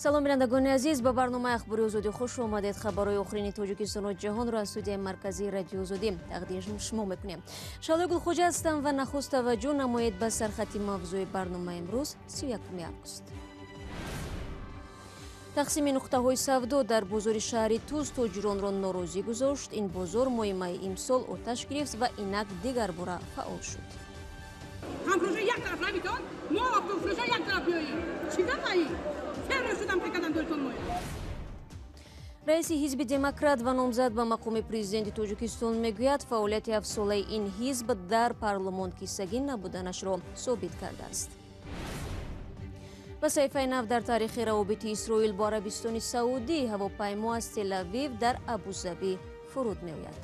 Салом, бинандагони азиз, ба барномаи Ахбори Озодӣ хуш омадед. Хабарҳои охирини Тоҷикистону ҷаҳонро аз студияи марказии Радиои Озодӣ тақдим шумо мекунем. Шаҳлои Гулхоҷа ҳастам ва нахуст таваҷҷӯҳ намоед ба сархати мавзӯи барномаи имрӯз, 31 август. Тақсими нуқтаҳои савдо дар бозори шаҳри Туз тоҷиронро норозӣ гузошт. Ин бозор моҳи майи имсол оташ гирифт ва инак дигарбора фаъол шуд. Ҳамфурӯша як тараф равитон, мо автофурӯша як тараф биёем. Чӣ гапаи? Фермер шудам фикр доритон моя. Раиси ҳизби Демократ ва номзад ба мақоми президенти Тоҷикистон мегӯяд, фаъолияти ҳафтсолаи ин ҳизб дар парлумон киссагин набуданашро собит кардааст. Ба саҳифаи нав дар таърихи равобити Исроил бо Арабистони Саудӣ, ҳавопаймо аз Телавив дар Абузабӣ фуруд меояд.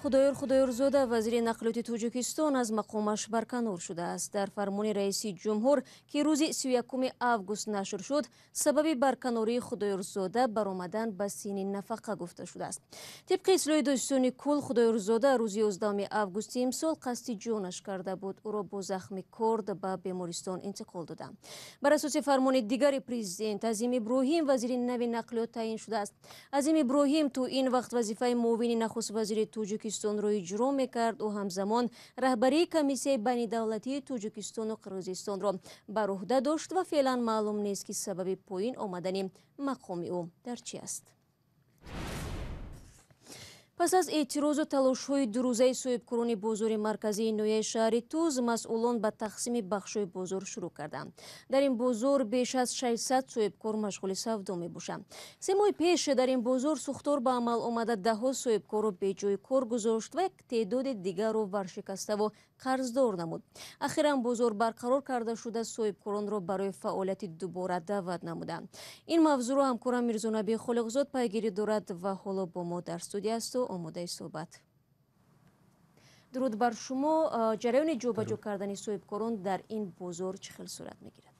Худоёр Худоёрзода, вазири нақлиёти Тоҷикистон, аз мақомаш барканор шудааст. Дар фармони раиси ҷумҳур, ки рӯзи 31 август нашр шуд, сабаби барканории Худоёрзода баромадан ба синни нафақа гуфта шудааст. Тибқи ислоҳи додситони кул, Худоёрзода рӯзи 11 августи имсол қасди ҷонаш карда буд. Ӯро бо захми корд ба бемористон интиқол доданд. Бар асоси фармони дигари президент, Азим Иброҳим вазири нави нақлиёт таъин шудааст. Азим Иброҳим то ин вақт вазифаи муовини нахуствазири Тоҷикистонро иҷро мекард. Ӯ ҳамзамон раҳбарии комиссияи байнидавлатии Тоҷикистону Қирғизистонро бар уҳда дошт ва феълан маълум нест, ки сабаби поин омадани мақоми ӯ дар чи аст. Пас аз эътирозу талошҳои дурӯзаи соҳибкорони бозори марказии ноҳияи шаҳри Туз, масъулон ба тақсими бахшҳои бозор шурӯъ карданд. Дар ин бозор беш аз 600 соҳибкор машғули савдо мебошанд. 3 моҳи пеш дар ин бозор сӯхтор ба амал омада, даҳҳо соҳибкорро беҷои кор гузошт ва як теъдоди дигарро варшикаставу қарздор намуд. Ахиран бозор барқарор карда шуда, соҳибкоронро барои фаъолияти дубора даъват намуданд. Ин мавзӯъро ҳамкорам Мирзонаби Холиқзод пайгирӣ дорад ва ҳоло бо мо дар студия асту омодаи суҳбат. Дуруд бар шумо. Ҷараёни ҷобаҷо кардани соҳибкорон дар ин бозор чӣ хел сурат мегирад?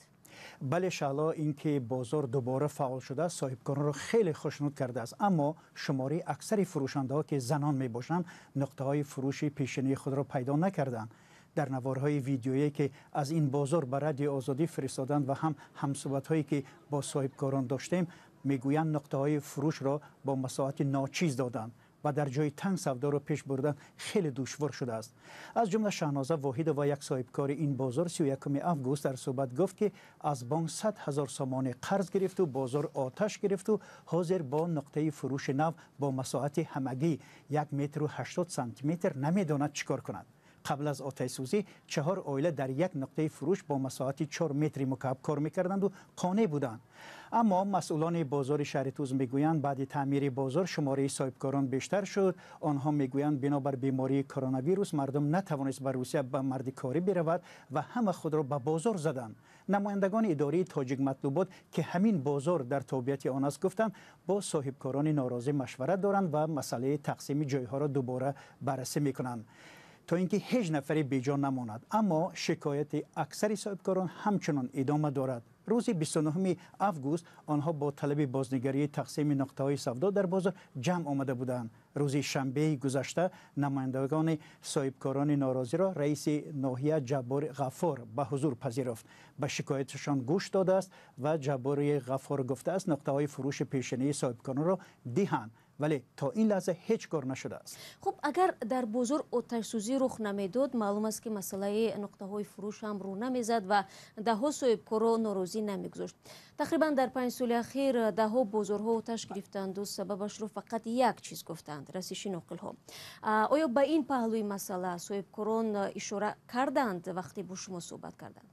Бале, Шаҳло, ин ки бозор дубора фаъол шудааст, соҳибкоронро хеле хушнуд кардааст. Аммо шумораи аксари фурӯшандаҳо, ки занон мебошанд, нуқтаҳои фурӯши пешинии худро пайдо накарданд. Дар наворҳои видеое, ки аз ин бозор ба Радиои Озодӣ фиристоданд ва ҳам ҳамсуҳбатҳое, ки бо соҳибкорон доштем, мегӯянд, нуқтаҳои фурӯшро бо масоҳати ночиз доданд ва дар ҷои танг савдоро пеш бурдан хеле душвор шудааст. Аз ҷумла Шаҳноза Воҳидова, як соҳибкори ин бозор, 31 август дар суҳбат гуфт, ки аз бонк 100 ҳазор сомонӣ қарз гирифту бозор оташ гирифту ҳозир бо нуқтаи фурӯши нав бо масоҳати ҳамагӣ 1 метру 80 сантиметр намедонад чӣ кор кунад. Қабл аз оташсӯзӣ 4 оила дар як нуқтаи фурӯш бо масоҳати 4 метри мукааб кор мекарданду қонеъ буданд. Аммо масъулони бозори шаҳри Туз мегӯянд, баъди таъмири бозор шумораи соҳибкорон бештар шуд. Онҳо мегӯянд, бинобар бемории коронавирус мардум натавонист ба Русия ба мардикорӣ биравад ва ҳама худро ба бозор заданд. Намояндагони идораи Тоҷикматлубот, ки ҳамин бозор дар тобеияти он аст, гуфтанд, бо соҳибкорони норозӣ машварат доранд ва масъалаи тақсими ҷойҳоро дубора баррасӣ мекунанд, то ин ки ҳеҷ нафаре беҷо намонад. Аммо шикояти аксари соҳибкорон ҳамчунон идома дорад. Рӯзи 29 август онҳо бо талаби бознигарии тақсими нуқтаҳои савдо дар бозор ҷамъ омада буданд. Рӯзи шанбеи гузашта намояндагони соҳибкорони норозиро раиси ноҳия Ҷаббори Ғаффор ба ҳузур пазируфт. Ба шикояташон гӯш додааст ва Ҷаббори Ғаффор гуфтааст, нуқтаҳои фурӯши пешинии соҳибкоронро диҳанд, вале то ин лаҳза ҳеҷ кор нашудааст. Хуб, агар дар бозор оташсӯзӣ рух намедод, маълум аст, ки масъалаи нуқтаҳои фурӯш ҳам рӯ намезад ва даҳҳо соҳибкорро норозӣ намегузошт. Тақрибан дар 5 соли ахир даҳҳо бозорҳо оташ гирифтанду сабабашро фақат як чиз гуфтанд: расиши ноқилҳо. Оё ба ин паҳлӯи масъала соҳибкорон ишора карданд вақте бо шумо суҳбат карданд?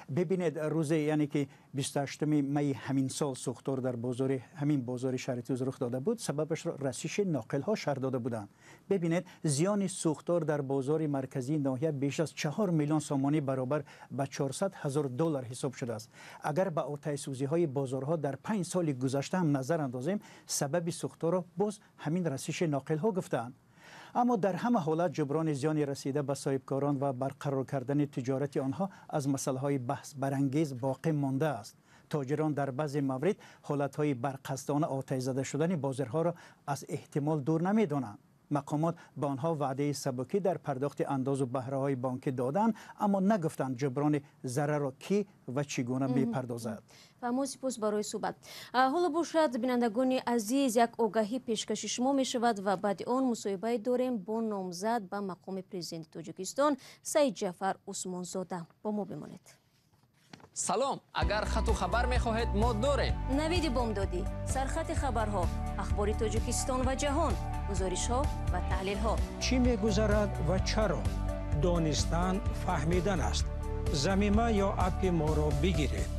Бибинед, рӯзе, яъне ки 28 майи ҳамин сол сӯхтор дар бозори ҳамин бозори шаҳри Туз рух дода буд, сабабашро расиши ноқилҳо шарҳ дода буданд. Бибинед, зиёни сӯхтор дар бозори марказии ноҳия беш аз 4 миллион сомонӣ баробар ба 400 ҳазор доллар ҳисоб шудааст. Агар ба оташсӯзиҳои бозорҳо дар 5 соли гузашта ҳам назар андозем, сабаби сӯхторро боз ҳамин расиши ноқилҳо гуфтаанд. Аммо дар ҳама ҳолат ҷуброни зиёни расида ба соҳибкорон ва барқарор кардани тиҷорати онҳо аз масъалаҳои баҳсбарангез боқӣ мондааст. Тоҷирон дар баъзе маврид ҳолатҳои барқасдона оташ зада шудани бозорҳоро аз эҳтимол дур намедонанд. Мақомот ба онҳо ваъдаи сабукӣ дар пардохти андозу баҳраҳои бонкӣ доданд, аммо нагуфтанд ҷуброни зарарро кӣ ва чӣ гуна мепардозад. Ва сипос барои суҳбат. Ҳоло бошад, бинандагони азиз, як огаҳӣ пешкаши шумо мешавад ва баъди он мусоҳибае дорем бо номзад ба мақоми президенти Тоҷикистон Саидҷафар Усмонзода. Бо мо бимонед. Салом, агар хату хабар мехоҳед, мо дорем. Навиди бомдодӣ, сархати хабарҳо, ахбори Тоҷикистон ва ҷаҳон, гузоришҳо ва таҳлилҳо. Чӣ мегузарад ва чаро? Донистан фаҳмидан аст. Замима ё аппи моро бигиред.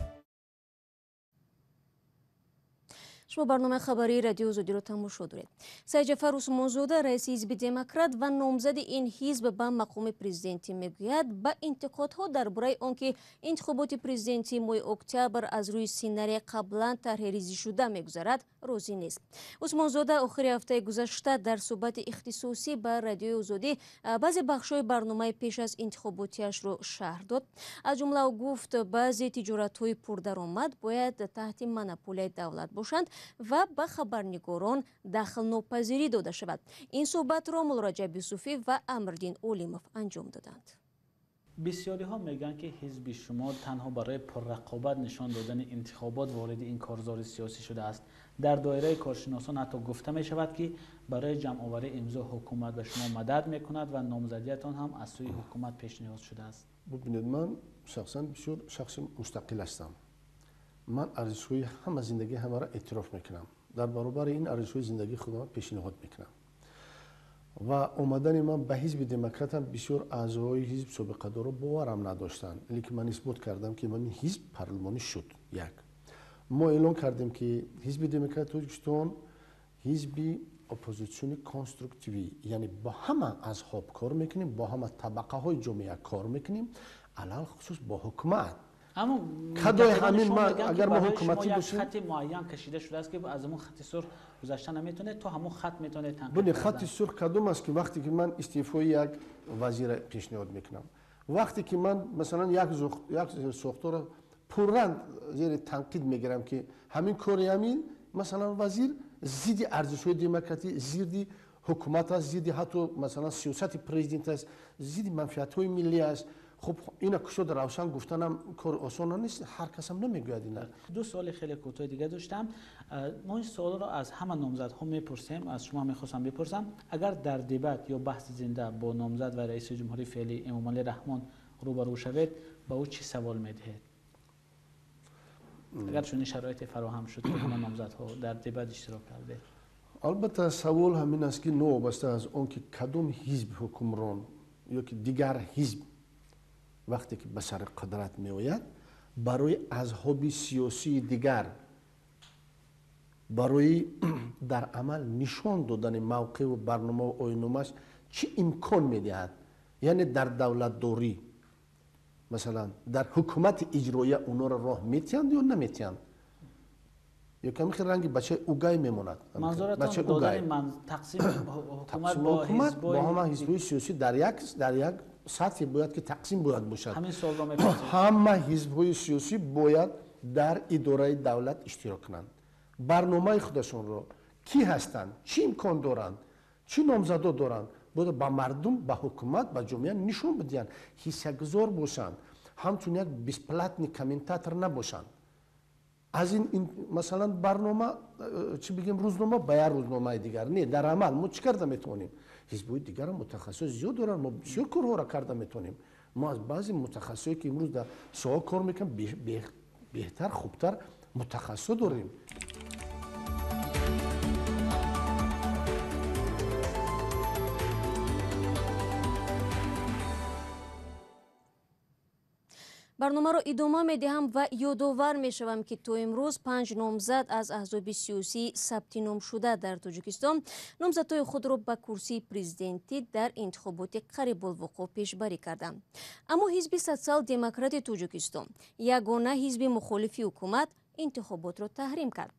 Шумо барномаи хабарии Радиои Озодиро тамошо доред. Саидҷафар Усмонзода, раиси ҳизби Демократ ва номзади ин ҳизб ба мақоми президентӣ, мегӯяд ба интиқодҳо дар бораи он ки интихоботи президентии моҳи октябр аз рӯи сценария қаблан тарҳрезишуда мегузарад, розӣ нест. Усмонзода охири ҳафтаи гузашта дар суҳбати ихтисосӣ ба Радиои Озодӣ баъзе бахшҳои барномаи пеш аз интихоботиашро шарҳ дод. Аз ҷумла ӯ гуфт, баъзе тиҷоратҳои пурдаромад бояд таҳти монополияи давлат бошанд ва ба хабарнигорон дахлнопазирӣ дода шавад. Ин суҳбатро Муллораҷаб Юсуфӣ ва Амриддин Олимов анҷом доданд. Бисёриҳо мегӯянд, ки ҳизби шумо танҳо барои пуррақобат нишон додани интихобот вориди ин корзори сиёсӣ шудааст. Дар доираи коршиносон ҳатто гуфта мешавад, ки барои ҷамъоварии имзо ҳукумат ба шумо мадад мекунад ва номзадиятон ҳам аз сӯи ҳукумат пешниҳод шудааст. Бубинед, ман шахсан бисёр шахси мустақил ҳастам. Ман арзишҳои ҳама зиндагии ҳамаро эътироф мекунам. Дар баробари ин арзишҳои зиндагии худам пешниҳод мекунам. Ва омадани ман ба ҳизби демократам бисёр аъзоҳои ҳизб собиқадорро боварам надоштанд. Лекин ман исбот кардам, ки ман ҳизб парлумонӣ шуд. Як. Мо эълон кардем, ки ҳизби демократи Тоҷикистон ҳизби оппозитсиони конструктивӣ, яъне бо ҳама азҳоб кор мекунем, бо ҳама табақаҳои ҷомеа кор мекунем, алалхусус бо ҳукумат. Аммо кадои ҳамин агар мо ҳукуматӣ бошем, хати муайян кашида шудааст, ки аз ҳамон хати сурх гузашта наметавонед, то ҳамон хат метавонед танқид кардан. Хати сурх кадом аст, ки вақте ки ман истеъфои як вазира пешниҳод мекунам, вақте ки ман масалан як сохторро пурранг зери танқид мегирам, ки ҳамин кори ҳамин масалан вазир зидди арзишҳои демократӣ, зидди ҳукумат аст, зидди ҳатто масалан сиёсати президент аст, зидди манфиатҳои миллӣ аст. Хуб, ина кушод равшан гуфтанам кор осон нест, ҳар касам намегӯяд ина. Ду суоли хеле кӯтоҳи дига доштам. Мо ин суолро аз ҳама номзадҳо мепурсем, аз шумо мехостам бипурсам, агар дар дебат ё баҳси зинда бо номзад ва раиси ҷумҳурии феълӣ Эмомалӣ Раҳмон рӯбарӯ шавед, ба ӯ чӣ савол медиҳед? Агар чунин шароите фароҳам шуд, ки ҳама номзадҳо дар дебат иштирок кардед. Албатта, савол ҳамин аст, ки новобаста аз он ки кадом ҳизб ҳукмрон ё ки дигар ҳизб вақте ки ба сари қудрат меояд, барои азҳоби сиёсии дигар, барои дар амал нишон додани мавқеъу барномаву оинномааш чӣ имкон медиҳад? Яъне дар давлатдорӣ, масалан дар ҳукумати иҷроия онҳоро роҳ метиҳанд ё наметиҳанд? Ё ками хел ранги бачаи угай мемонад. Манзуратон додани тақсими ҳукумат бо ҳама ҳизбҳои сиёсӣ дар як сатҳе бояд ки тақсим бояд бошад. Ҳама ҳизбҳои сиёсӣ бояд дар идораи давлат иштирок кунанд. Барномаи худашонро кӣ ҳастанд, чӣ имкон доранд, чӣ номзадо доранд, бояд ба мардум, ба ҳукумат, ба ҷомеа нишон бидиҳанд, ҳиссагузор бошанд, ҳамчун як бесплатный комментатор набошанд. Аз ин масалан барнома, чӣ бигем, рӯзнома ба як рӯзномаи дигар не, дар амал мо чӣ карда метавонем? Ҳизбҳои дигарам мутахассисои зиёд доранд, мо бисёр корҳоро карда метавонем. Мо аз баъзе мутахассисое ки имрӯз дар соҳа кор мекунанд, беҳтар, хубтар мутахассисо дорем. Барномаро идома медиҳам ва ёдовар мешавам, ки то имрӯз 5 номзад аз аҳзоби сиёсии сабти номшуда дар Тоҷикистон номзадҳои худро ба курсии президентӣ дар интихоботи қарибулвуқӯъ пешбарӣ карданд. Аммо ҳизби Социал-демократи Тоҷикистон, ягона ҳизби мухолифи ҳукумат, интихоботро таҳрим кард.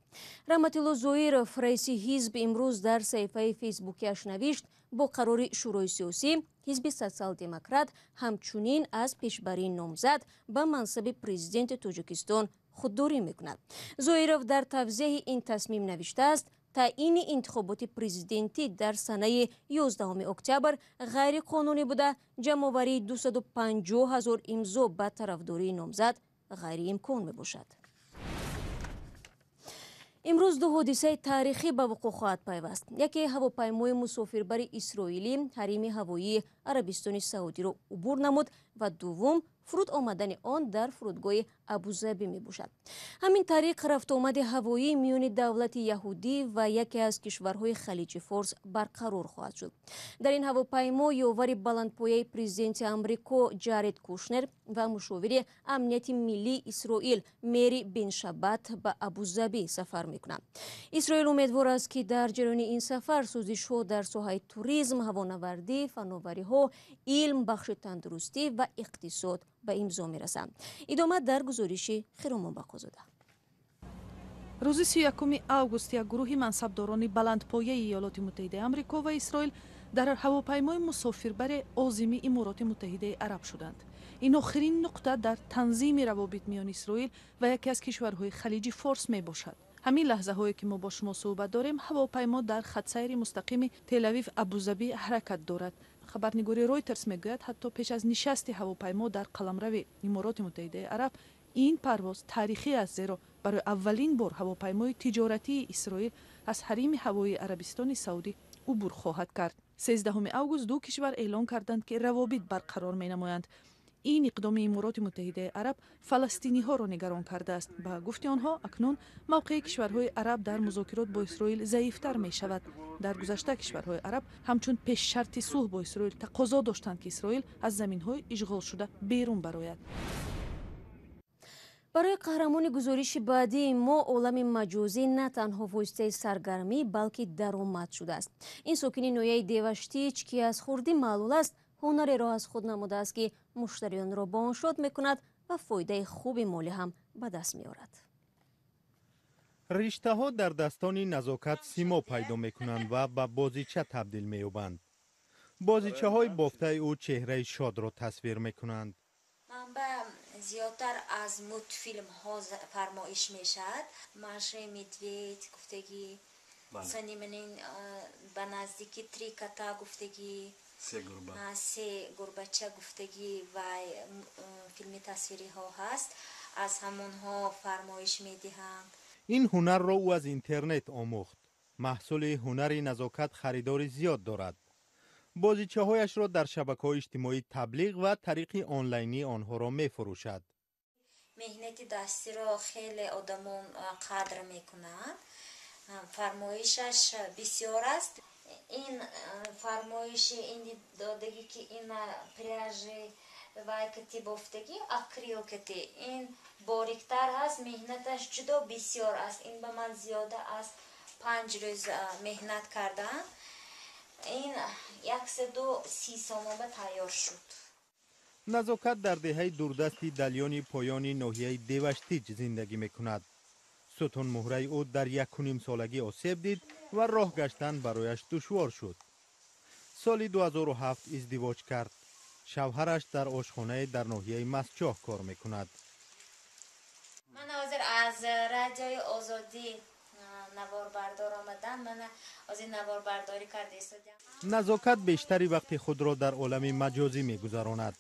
Раҳматулло Зоиров, раиси ҳизб, имрӯз дар саҳифаи фейсбукиаш навишт, бо қарори Шӯрои сиёсӣ ҳизби Социал-демократ ҳамчунин аз пешбарии номзад ба мансаби президенти Тоҷикистон худдорӣ мекунад. Зоиров дар тавзеҳи ин тасмим навиштааст, Таъини интихоботи президентӣ дар санаи 11 октябр ғайриқонунӣ буда, ҷамъоварии 250 ҳазор имзо ба тарафдории номзад ғайриимкон мебошад. Имрӯз ду ҳодисаи таърихӣ ба вуқӯъ хоҳад пайваст. Яке ҳавопаймои мусофирбари исроилӣ ҳарими ҳавоии Арабистони Саудиро убур намуд ва дуввум фуруд омадани он дар фурудгоҳи Абузабӣ мебошад. Ҳамин тариқ рафтуомади ҳавоӣ миёни давлати яҳудӣ ва яке аз кишварҳои Халиҷи Форс барқарор хоҳад шуд. Дар ин ҳавопаймо ёвари баландпояи президенти Амрико Ҷаред Кушнер ва мушовири амнияти миллии Исроил Мери Бен-Шабат ба Абузабӣ сафар мекунанд. Исроил умедвор аст, ки дар ҷараёни ин сафар созишҳо дар соҳаи туризм, ҳавонавардӣ, фановариҳо, илм, бахши тандурустӣ ва иқтисод ба имзо мерасанд. Идома дар гузориши Хиромон Бақозода. Рӯзи 31 август як гурӯҳи мансабдорони баландпояи Иёлоти Муттаҳидаи Амрико ва Исроил дар ҳавопаймои мусофирбари озими Имороти Муттаҳидаи Араб шуданд. Ин охирин нуқта дар танзими равобит миёни Исроил ва яке аз кишварҳои Халиҷи Форс мебошад. Ҳамин лаҳзаҳое ки мо бо шумо суҳбат дорем, ҳавопаймо дар хатсайри мустақими Телавив Абузабӣ ҳаракат дорад. Хабарнигори Ройтерс мегӯяд, ҳатто пеш аз нишасти ҳавопаймо дар қаламрави Имороти Муттаҳидаи Араб ин парвоз таърихӣ аст, зеро барои аввалин бор ҳавопаймои тиҷоратии Исроил аз ҳарими ҳавоии Арабистони Саудӣ убур хоҳад кард. 13 август ду кишвар эълон карданд, ки равобит барқарор менамоянд. Ин иқдоми Имороти Муттаҳидаи Араб фаластиниҳоро нигарон кардааст. Ба гуфти онҳо, акнун мавқеи кишварҳои араб дар музокирот бо Исроил заифтар мешавад. Дар гузашта кишварҳои араб ҳамчун пешшарти сулҳ бо Исроил тақозо доштанд, ки Исроил аз заминҳои ишғолшуда берун барояд. Барои қаҳрамони гузориши баъдии мо олами маҷозӣ на танҳо воситаи саргармӣ, балки даромад шудааст. Ин сокини ноҳияи Деваштич, ки аз хурдӣ маълул аст, ҳунареро аз худ намудааст, ки муштариёнро бо он шод мекунад ва фоидаи хуби молӣ ҳам ба даст меорад. Риштаҳо дар дастони Назокат симо пайдо мекунанд ва ба бозича табдил меёбанд. Бозичаҳои бофтаи ӯ чеҳраи шодро тасвир мекунанд. Манба зиёдтар аз мультфилмҳо фармоиш мешавад. Маша и Медведь гуфтагӣ, сони ба наздики Три кота гуфтагӣ, се гурбача гуфтагӣ ва филми тасвириҳо ҳаст, аз ҳамонҳо фармоиш медиҳанд. Ин ҳунарро ӯ аз интернет омӯхт. Маҳсули ҳунари Назокат харидори зиёд дорад. Бозичаҳояшро дар шабакаҳои иҷтимоӣ таблиғ ва тариқи онлайнӣ онҳоро мефурӯшад. Меҳнати дастиро хеле одамон қадр мекунанд. Фармоишаш бисёр аст. Ин фармоиши ин додагӣ, ки ина пряжи вай кати бофтагӣ, акрил кати, ин бориктар ҳаст, меҳнаташ ҷудо бисёр аст. Ин ба ман зиёда аз 5 рӯз меҳнат кардан. Ин 130 сомон ба тайёр шуд. Назокат дар деҳаи дурдасти Далёни поёни ноҳияи Деваштич зиндагӣ мекунад. Сутунмуҳраи ӯ дар 1,5 солагӣ осеб дид ва роҳ гаштан барояш душвор шуд. Соли 2007 издивоҷ кард. Шавҳараш дар ошхонае дар ноҳияи Мастчоҳ кор мекунад. Ман ҳозир аз Радиои Озодӣ наворбардор омадам. Мана ҳозир наворбардорӣ карда истодиам. Назокат бештари вақти худро дар олами маҷозӣ мегузаронад.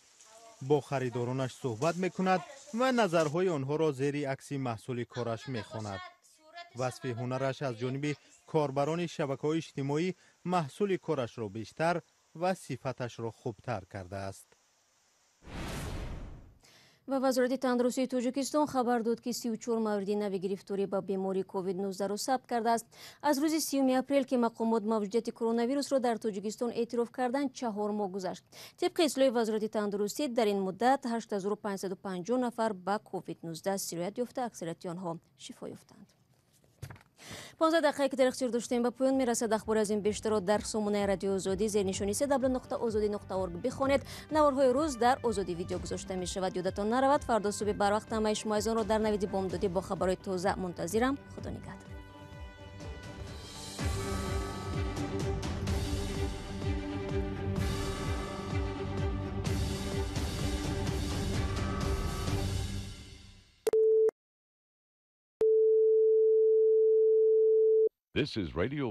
Бо харидоронаш суҳбат мекунад ва назарҳои онҳоро зери акси маҳсули кораш мехонад. Васфи ҳунараш аз ҷониби корбарони шабакаҳои иҷтимоӣ маҳсули корашро бештар ва сифаташро хубтар кардааст. Ва Вазорати тандурустии Тоҷикистон хабар дод, ки 34 мавриди нави гирифторӣ ба бемории COVID-19-ро сабт кардааст. Аз рӯзи 30 апрел, ки мақомот мавҷудияти коронавирусро дар Тоҷикистон эътироф карданд, 4 моҳ гузашт. Тибқи ислоҳи Вазорати тандурустӣ, дар ин муддат 8550 нафар ба COVID-19 сироят ёфта, аксарияти онҳо шифо ёфтанд. 15 дақиқае, ки дар ихтиёр доштем, ба поён мерасад. Ахбори аз ин бештарро дар сомонаи Радиои Озодӣ зернишони cw.ozodi.org бихонед. Наворҳои рӯз дар Озодӣ Видео гузошта мешавад. Ёдатон наравад, фардо субҳи барвақт ҳамаи шумо азизонро дар навиди бомдодӣ бо хабарҳои тоза мунтазирам. Худо нигаҳдор. This is Radio